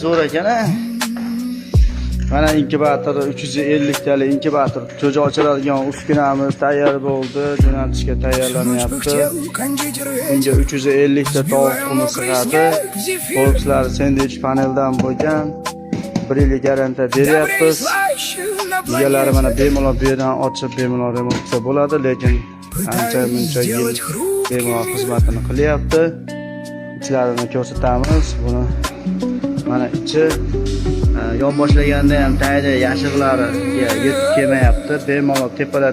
Zo'r ekan a. Mana inkubator, 350 talik inkubator, jo'ja ochiradigan uskunamiz tayyor bo'ldi, jo'natishga tayyorlanyapti. Bunga 350 ta tovuq tuxumi sig'adi. Korpuslari sendvich paneldan bo'lgan. 1 yillik garantiya beryapmiz. Egalari mana bemalol bu yerdan ochib, bemalol remont qilsa bo'ladi, lekin ancha muncha yil bemalol xizmatini qilyapti. Ichlarini ko'rsatamiz. Buni mana ichi yon boshlaganda ham tagida yashiqlariga yetib kelmayapti. Bemalol tepada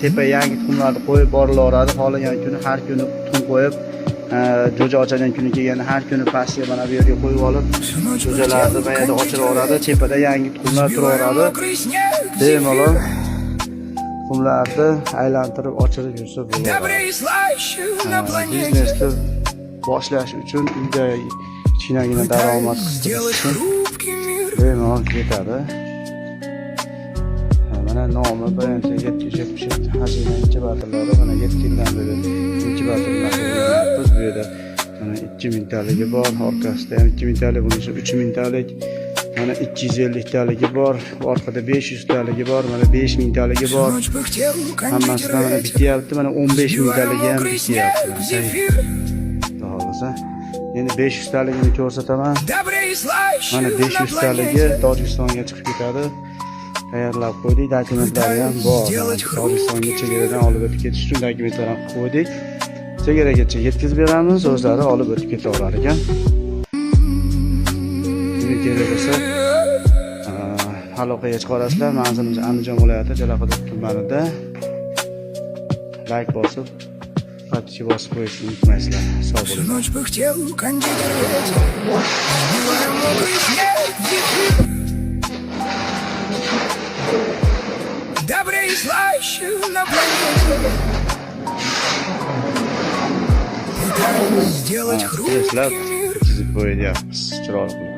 tepa yangi tuxumlarni qo'yib borilaveradi. Xohlagan kuni har kuni tuxum qo'yib, jo'ja ochadigan kuni kelganda har kuni pastga mana bu yerga qo'yib olib, jo'jalarni bu yerda ochiraveradi. Tepada yangi tuxumlar turaveradi. Bemalol tuxumlarni aylantirib ochirib yursa bo'ladi. Biznesni boshlash uchun, uyda kichkinagina daromad qistirish uchun bemalol ketadi. Ha, mana nomi BMT 777 Xazina inkubatorlari. Mana 7 yildan beri inkubator bilan shug'ullanyapmiz. Bu yerda mana 2000 taligi bor, orqasida ham 2000 talik, bunisi 3000 talik. Mana 250 taligi bor, orqada 500 taligi bor, mana 5000 taligi bor. Hammasidan mana bityapti, mana 15 ming taligi ham bityapti. Xudo xohlasa. Endi 500 taligini ko'rsataman. Mana 500 taligi Tojikistonga chiqib ketadi. Tayyorlab qo'ydik, dokumentlari ham bor. Tojikistonga chegaradan olib o'tib ketish uchun dokumentlar ham qilib qo'ydik. Chegaragacha yetkazib beramiz, o'zlari olib o'tib ketaverar ekan. Kimga kerak bo'lsa, aloqaga chiqarasizlar. Manzilimiz Andijon viloyati, Jalaquduq tumanida. Layk bosib, подписка bosib qo'yishni unutmaysizlar. Sog' Всю bo'linglar. ночь пыхтел кондитер ветер, сбивая мокрый снег в зефир. Добрее и слаще на планете. Пытаюсь сделать Eslab хрупкий мир. chizib qo'yyapmiz chiroyli qilib.